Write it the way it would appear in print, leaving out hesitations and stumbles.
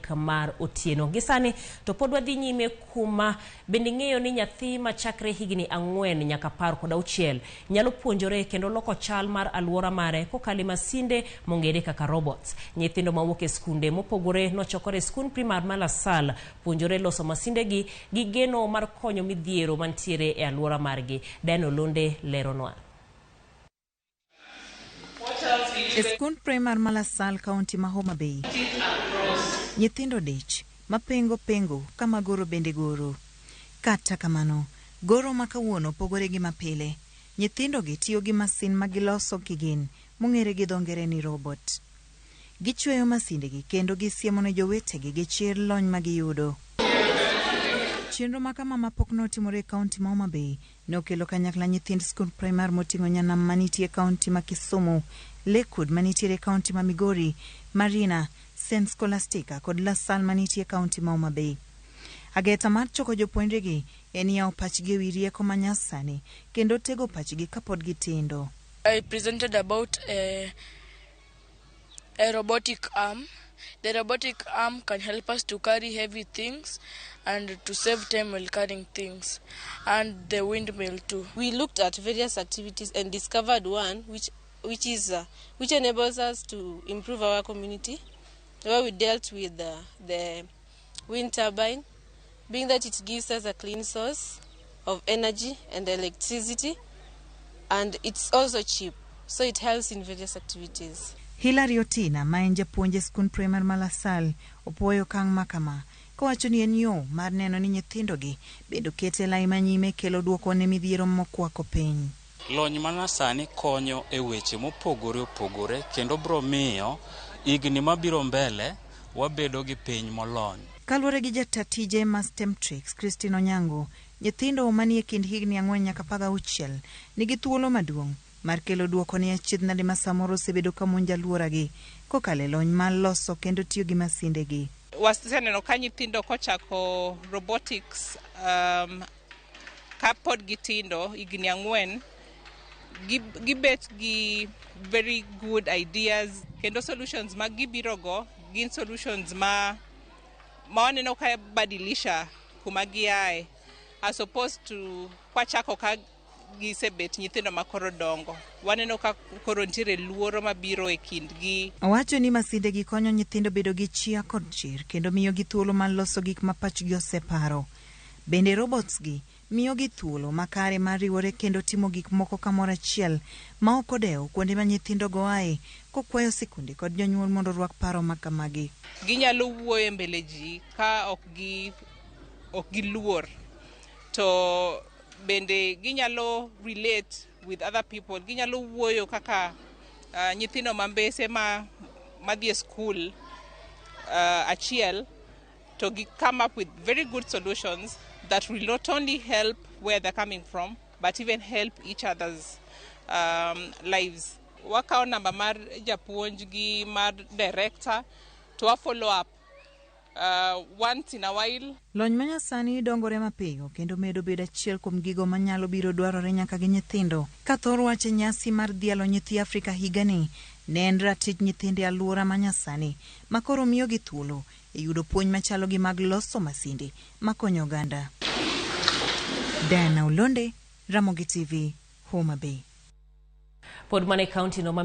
3 mar otieno. Gi sani to pod wadhi nyime kuma bende ing'eyo ni nyathi machakre higni 4 nyaka 16 nyalo puonjore kendo loko chal mar aluora mare kokalo e masinde mong'ere kaka robots. Nyithindo mawuok e skunde mopogore nochokore e skund primar ma Lasal puonjore loso masindegi gi geno mar konyo midhiero mantiere e aluora margi. Diana Olonde leronwa. E skund primar ma Lasal, kaunti ma Homa Bay, nyithindo dich mapengo pengo kama goro bende goro. Kata kamano, goro ma kawuono opogore gi mapile. Nyithindogi tiyo gi masin ma giloso kigin mong'ere gi dho ngere ni robot. Gichweyo masindegi kendo gisiemo ne jowetegi gi chir lony ma giyudo. Chenro ma kama ma pok notimore e kaunti ma Homa Bay nokelo kanyakla nyithind skund primar moting'o Nyanam manitie e kaunti ma Kisumu, Lakewood manitiere e kaunti ma Migori, Marina, St Scholastica kod Lasal manitie e kaunti ma Homa Bay. Ageta mar choko jopuonjregi en yawo pachgi ewi rieko ma nyasani kendo tego pachgi kapod gitindo. I presented about a robotic arm. The robotic arm can help us to carry heavy things and to save time while carrying things, and the windmill too. We looked at various activities and discovered one which enables us to improve our community, where we dealt with the wind turbine, being that it gives us a clean source of energy and electricity, and it's also cheap, so it helps in various activities. Hilary Otina ma en japuonj e skund primar ma Lasal opuoyo okang' ma kama kowacho ni en yo mar neno ni nyithindogi bende oket e lai manyime kelo duoko ne midhiero mokwako piny. Lony manyasani konyo e weche mopogore opogore kendo biro miyo higni mabiro mbele wabedo gi piny molony. Kaluwore gi jata tije ma Stemtrix, Christine Onyango, nyithindo manie kind higni 4 nyaka 16 nigi thuolo maduong' mar kelo duoko ne achiedh nade ma samoro osebedo ka monjo alworagi kokalo e lony mar loso kendo tiyo gi masindegi. Waseneno ka nyithindo kochako robotics kapod gitindo higni 4 gibet gi very good ideas kendo solutions ma gibiro go gin solutions ma waneno ka badilisha kuma giae as opposed to kwachako ka gisebet nyithindo ma koro dongo waneno ka koro nitiere luoro mabiro e kindgi. Owacho ni masindegi konyo nyithindo bedo gi chia kod chir kendo miyogi thuolo mar loso gik ma pachgi oseparo. Bende robots gi miyogi thuolo makare mar riwore kendo timo gik moko kamoro achiel ma ok odewo kuonde ma nyithindogo ae kokwayo sikunde kod jonyuol mondo orwak paro ma kamagi. Ginyalo wuoyo e mbele ji ka ok giluor to bende ginyalo relate with other people, ginyalo wuoyo kaka nyithindo ma mbese ma madhi e school achiel to gi come up with very good solutions that will not only help where they're coming from but even help each other's lives. Wakawo namba mar japuonj gi mar director to wa follow up once in a while. Lony manyasani dongore mapiyo kendo medo bedo achiel kuom gigo manyalo biro dwarore nyaka gi nyithindo. Ka thor wach e nyasi mar dhialo nyithi Afrika higani ne en ratich nyithindo e alwora manyasani ma koro miyogi thuolo e yudo puonj machalo gi mag loso masinde makonyo oganda. Diana Olonde, Ramogi TV, Homa Bay. Pod mana e kaunti no ma